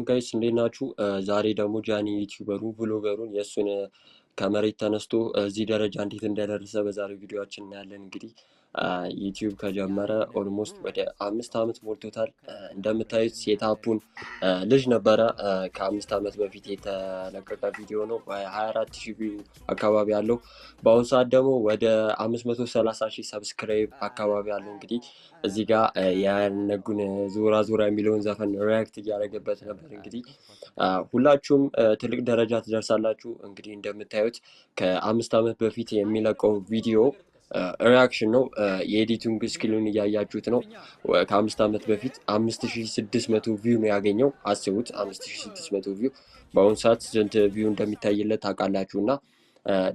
Guys፣ እንዴት ናችሁ? ዛሬ ደግሞ ጃኒ YouTuber ኡ vlogger ኡን የእሱን ከመሬት ተነስቶ እዚህ ደረጃ እንዴት እንደደረሰ በዛሬው ቪዲዮችን እናያለን። እንግዲህ ዩቲዩብ ከጀመረ almost ወደ 5 ዓመት ሞልቶታል። እንደምታዩት setup ኡን ልጅ ነበረ። ከ5 ዓመት በፊት የተለቀቀ ቪዲዮ ነው። 24 ሺህ view አካባቢ አለው። በአሁኑ ሰዓት ደግሞ ወደ 530 ሺህ subscribe አካባቢ አለው። እንግዲህ እዚህ ጋር የነጉን ዞራ ዞራ የሚለውን ዘፈን react እያደረገበት ነበር። እንግዲህ ሁላችሁም ትልቅ ደረጃ ትደርሳላችሁ። እንግዲህ እንደምታዩት ከ5 ዓመት በፊት የሚለቀው ቪዲዮ reaction ነው። የ editing skill ኡን እያያችሁት ነው። ከ5 ዓመት በፊት 5600 view ነው ያገኘው። አስቡት፣ 5600 view። በአሁኑ ሰዓት ስንት view እንደሚታይለት ታውቃላችሁ። እና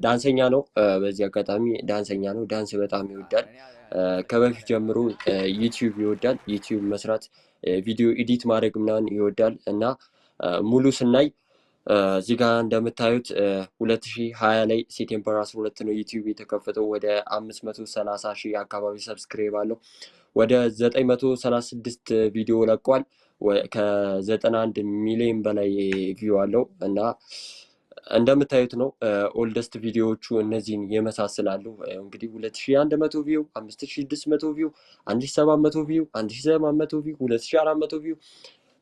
ዳንሰኛ ነው። በዚህ አጋጣሚ ዳንሰኛ ነው። ዳንስ በጣም ይወዳል። ከበፊት ጀምሮ ዩቲዩብ ይወዳል። ዩቲዩብ መስራት፣ ቪዲዮ edit ማድረግ ምናምን ይወዳል። እና ሙሉ ስናይ እዚህ ጋር እንደምታዩት 2020 ላይ September 12 ነው ዩቲዩብ የተከፈተው። ወደ 530 ሺህ አካባቢ subscribe አለው። ወደ 936 ቪዲዮ ለቋል። ከ91 ሚሊዮን በላይ view አለው እና እንደምታዩት ነው። Oldest ቪዲዮዎቹ እነዚህን የመሳስላሉ። እንግዲህ 2100 view፣ 5600 view፣ 1700 view፣ 1700 view፣ 2400 view፣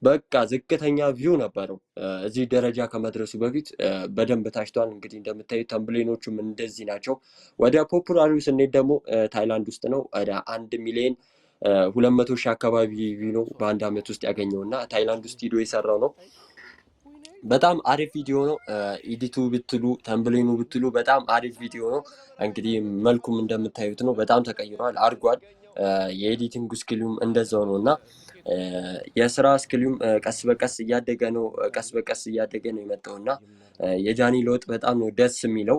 በቃ ዝቅተኛ view ነበረው። እዚህ ደረጃ ከመድረሱ በፊት በደንብ ታጭቷል። እንግዲህ እንደምታዩት thumbnail ኦቹም እንደዚህ ናቸው። ወደ popular ኡ ስንሄድ ደግሞ ታይላንድ ውስጥ ነው። ወደ 1,200,000 አካባቢ view ነው በአንድ አመት ውስጥ ያገኘው እና ታይላንድ ውስጥ ሂዶ የሰራው ነው። በጣም አሪፍ ቪዲዮ ነው። Edit ኡ ብትሉ፣ thumbnail ኡ ብትሉ በጣም አሪፍ ቪዲዮ ነው። እንግዲህ መልኩም እንደምታዩት ነው። በጣም ተቀይሯል፣ አድጓል። የ editing skill ኡም እንደዛው ነው እና የስራ skill ኡም ቀስ በቀስ እያደገ ነው። ቀስ በቀስ እያደገ ነው የመጣው እና የጃኒ ለውጥ በጣም ነው ደስ የሚለው።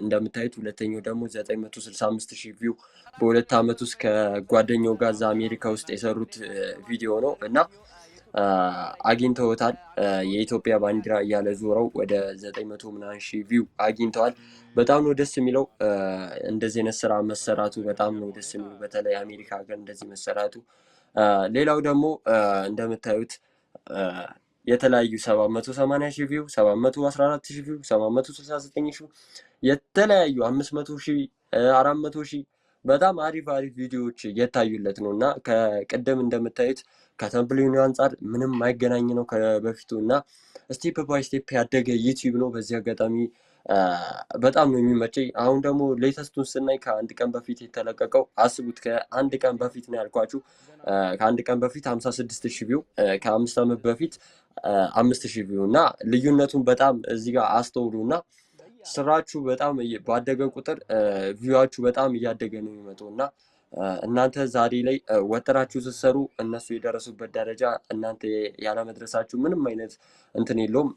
እንደምታዩት ሁለተኛው ደግሞ 965 ሺህ view በ2 ዓመት ውስጥ ከጓደኛው ጋር እዛ አሜሪካ ውስጥ የሰሩት ቪዲዮ ነው እና አግኝተውታል። የኢትዮጵያ ባንዲራ እያለ ዞረው ወደ 900 ምናምን ሺህ view አግኝተዋል። በጣም ነው ደስ የሚለው። እንደዚህ አይነት ስራ መሰራቱ በጣም ነው ደስ የሚለው። በተለይ አሜሪካ ሀገር እንደዚህ መሰራቱ። ሌላው ደግሞ እንደምታዩት የተለያዩ 780 ሺህ view፣ 714 ሺህ view፣ 769 ሺህ፣ የተለያዩ 500 ሺህ፣ 400 ሺህ፣ በጣም አሪፍ አሪፍ ቪዲዮዎች እየታዩለት ነው። እና ከቅድም እንደምታዩት ከ thumbnail ኡ አንጻር ምንም ማይገናኝ ነው ከበፊቱ እና step by step ያደገ ዩቲዩብ ነው። በዚህ አጋጣሚ በጣም ነው የሚመቸኝ። አሁን ደግሞ latest ኡን ስናይ ከአንድ ቀን በፊት የተለቀቀው፣ አስቡት፣ ከአንድ ቀን በፊት ነው ያልኳችሁ። ከአንድ ቀን በፊት 56 ሺህ view፣ ከ5 ዓመት በፊት 5,000 view እና ልዩነቱን በጣም እዚህ ጋር አስተውሉ። እና ስራችሁ በጣም ባደገ ቁጥር view ኣችሁ በጣም እያደገ ነው የሚመጣው። እና እናንተ ዛሬ ላይ ወጥራችሁ ስትሰሩ እነሱ የደረሱበት ደረጃ እናንተ ያለመድረሳችሁ ምንም አይነት እንትን የለውም።